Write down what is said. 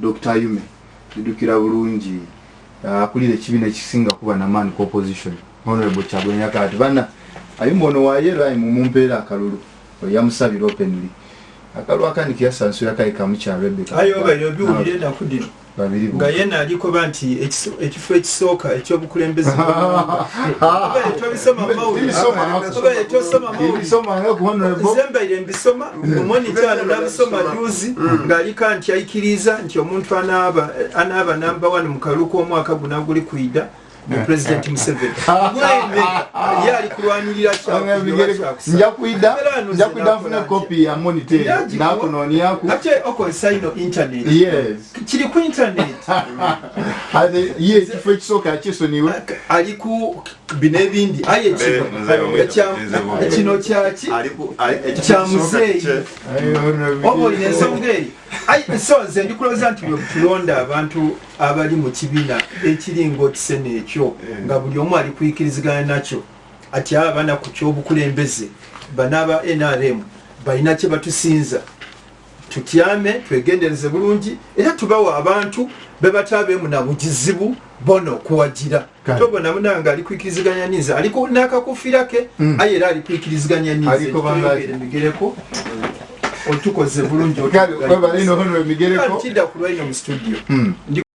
Dr. Ayume ndidukira bulungi, akulira ekibiina ekisinga kuba namaani ku opposition, Honorable Kyagulanyi, ati bana Ayume ono waye raimu mumpeera akalulu. Yamusabira openly akalulu akandi keyasansula kayi kamu kya Rebecca. Aye oba yobiwulire enaku dino babiri nga yena alikoba nti ekifo ekisooka ekyobukulembeze oba tobisoma mawulire, oba tosoma mawulire. Ebisoma nga ku Honorable. Nze mbaire mbisoma omonikyano nabisoma juzi ng'alika nti aikiriza nti omuntu anaaba namba one mu kalulu k'omwaka guno aguli kwida ni President Museveni mwene ye ali kulwanirira. Nja kwida nfune kopi ya Monitor. Nakunoonyaku. Ate okozesa ino internet. Yes. Kiri ku internet. Ate ye ekifo ekisooka yakisoniwe. Ali ku bino ebindi aye kino kino kyaki kya muzeeyi oba olina ensonga eri. So nze ndikulowooza nti bwe tulonda abantu abali mu kibiina ekiringa otisena ekyo nga buli omu ali kuyikirizigana nakyo ati abaana ku kyobukulembeze banaaba NRM balina kye batusinza, tutyame twegendereze bulungi era tubawa abantu bebatabeemu na bugizibu bona okuwagira. Tobona munange ali kwikiriziganya ninze aliko n'akakufira ke, aye era ali kwikiriziganya ninze. Aliko bangazi. Emigereko otukoze bulungi. Kale, webale ino Honorable Migereko. Tidda ku lwaino mu studio.